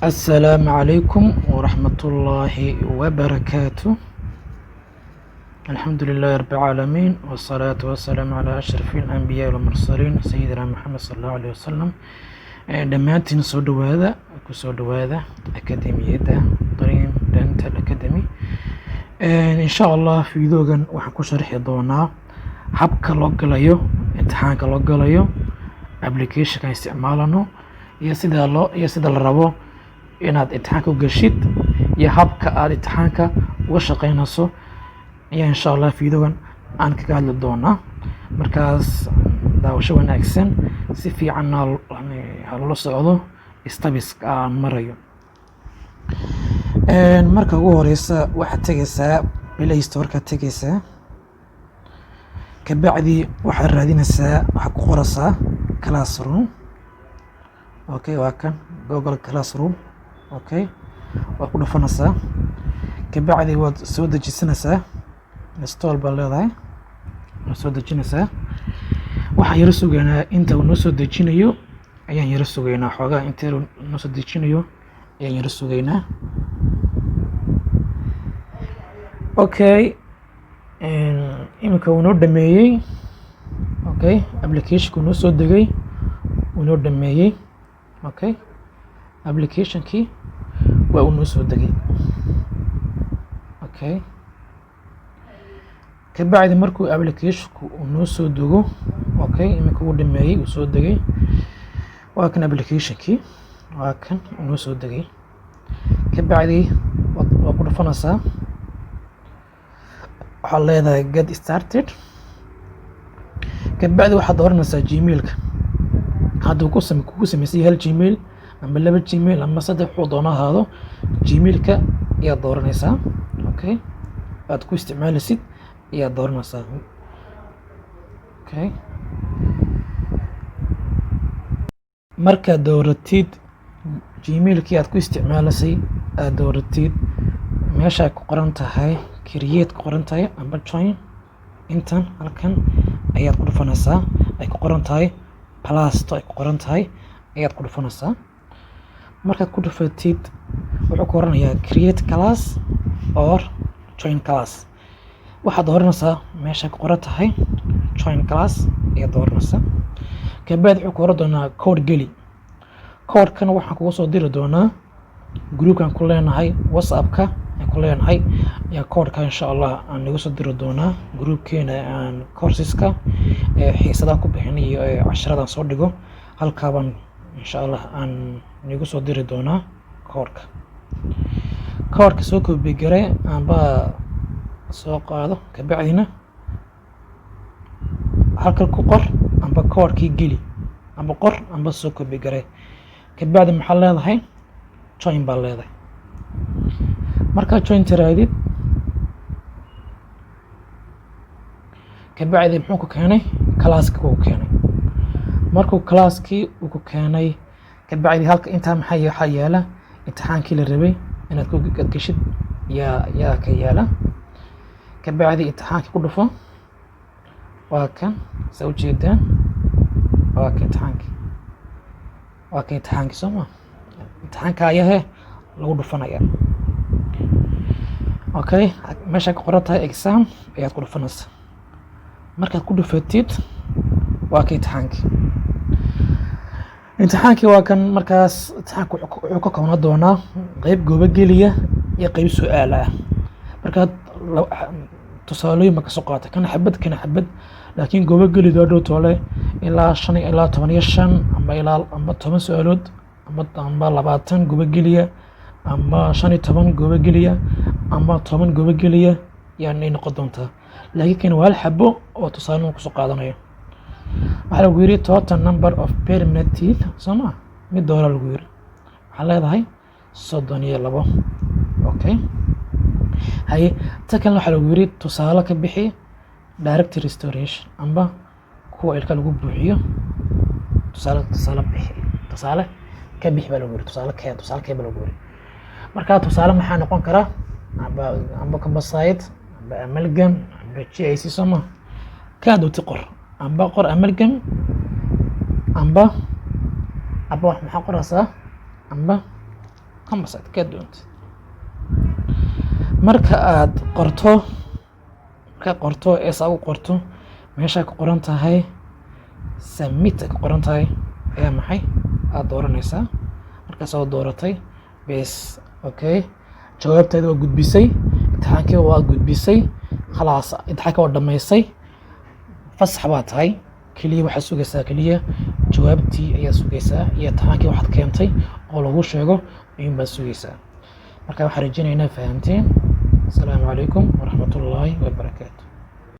Assalaamu calaykum waraxmatullaahi wabarakaatu. Alxamdu lilaahi rabbi alcaalamiin, wasalaatu wasalaamu calaa ashrafi alambiyaai walmursaliin, sayidina Maxamed sala allahu alayh wasalam. Dhammaantiin soo dhowaada, kusoo dhowaada akademiyadda Dream Dental Academy. Insha Allah fiidoogan waxaan ku sharxi doonaa habka loo galayo imtixaanka, loo galayo applicationka isticmaalano, iyo sida loo iyo sida la rabo inaad imtixaanka u gashid, iyo habka aad imtixaanka uga shaqeynayso ayaa insha Allah fiidogan aan kaga hadli doonaa. Markaas daawasho wanaagsan, si fiicanna haloola socdo steps-ka aan marayo. Marka ugu horeysa waxaad tegeysaa Play Store-kaad tegeysaa. Kabacdi waxaad raadinaysaa, waxaad ku qoraysaa Classroom. Okay, waa kan Google Classroom. Okay, waad ku dhufanaysaa. Kabacdi waad soo dejisanaysaa, install baad leedahay, waad soo dejinaysaa. Waxaan yaro sugaynaa inta uu noo soo dejinayo ayaan yaro sugaynaa xoogaa. Inta noo soo dejinayo ayaan yaro sugaynaa. Okay, iminka wuu noo dhameeyey. Okay, applicationka noo soo degay, wuu noo dhameeyey. Okay, applicationkii waa uu noo soo degay. Okay, kabacdi markuu applicationku uu noo soo dego, okay, iminka wuu dhameeyey, uu soo degay. Waa kan applicationkii, waa kan uu noo soo degay. Kabacdi waa ku dhufanaysaa, waxaad leedahay "Get started". Kabacdi waxaad dooranaysaa Gmailka. Hadduu ku kugu sameysay hal Gmail ama laba Gmail ama saddex, wuxuu doona ahaado, Gmailka ayaad dooranaysaa. Okay, aad ku isticmaalaysid ayaad dooranaysaa. Okay, markaad dooratid Gmailkii aad ku isticmaalaysay, aad dooratid, meesha ay ku qoran tahay "Create" ku qoran tahay amba "Join", intan halkan ayaad ku dhufanaysaa. Ay ku qoran tahay plusto ay ku qoran tahay ayaad ku dhufanaysaa. Markaad ku dhufatid, wuxuu ku oranayaa "Create class or join class". Waxaad dooranaysaa meesha ku qoran tahay "Join class" ayaad dooranaysaa. Kabacdi wuxuu ku oran doonaa "Code geli". Codekana waxaan kugu soo diri doonaa groupkan ku leenahay WhatsAppka aan ku leenahay ayaa codeka insha Allah aan nagu soo diri doonaa. Groupkeena aan courseska ee xiisadaha ku bixin iyo casharadan soo dhigo, halkaabaan insha Allah aan nagu soo diri doonaa codeka. Codeka soo copy gare amba soo qaado, kabacdina halkan ku qor amba codekii geli, amba qor amba soo copy gare. Kabacdi maxaa leedahay? "Join" baa leedahay. Markaa "Join" tiraadid, kabacdi muxuu ku keenay? Classki ku keenay. Markuu classkii uu ku keenay, kabacdi halka intaa maxaa waxaa yaala imtixaankii la rabay inaad ku geshid yaa ka yaala. Kabacdi imtixaankii ku dhufo. Waa kan, saa ujeedaan, waa kan imtixaankii, waa kan imtixaankii, soo ma? Imtixaanka ayahe lagu dhufanaya. Okay, meesha ka qoran tahay "Exam" ayaad ku dhufanaysaa. Markaad ku dhufatid, waa ka imtixaankii. Imtixaankii waa kan. Markaas imtixaanka wuxuu ka koobnaan doonaa qeyb goobageliya iyo qeyb su-aal ah. Markaad tusaalooyin ba kasoo qaatay, kana xabad, kana xabad, laakiin goobagelidu hadhow toole ilaa 5 ilaa 15 ama ilaa amba 10 su-aalood amba 20 goobageliya ama 15 goobageliya ama 10 goobageliya yaanay noqon doontaa. Laakiin kan waa hal xabo oo tusaale kusoo qaadanayo. Waxaa lagu yiri "Total number of permanent teeth", soo ma? Mid doora lagu yiri. Waxaa leedahay 32. Okay, haye, ta kalena waxaa lagu yiri tusaale ka bixi direct restoration amba kuwa ilka lagu buuxiyo. Tusaale bixi, tusaale ka bixi baa lagu yiri. Tusaale kee, tusaale kee baa lagu yiri. Marka tusaale maxaa noqon karaa? Amba composite amba amalgam amba GIC, soo ma? Kaa doonti qor, amba qor amalgam amba wax maxaa qoraysaa amba Composite kaa doontid. Marka aad qorto, markaad qorto ee saa u qorto, meeshaa ku qoran tahay "submit" ay ku qoran tahay ayaa maxay aad dooranaysaa. Markaas oo dooratay, bes, okay, jawaabteeda waa gudbisay, imtixaankii waa gudbisay, khalaas, imtixaanka waa dhamaysay, fasax baa tahay. Keliya waxaad sugaysaa, keliya jawaabtii ayaa sugaysaa iyo imtixaankii waxaad keentay oo lagu sheego ayuun baad sugaysaa. Marka waxaan rajeynaynaa fahamteen. Asalaamu calaykum waraxmatullaahi wabarakaatu.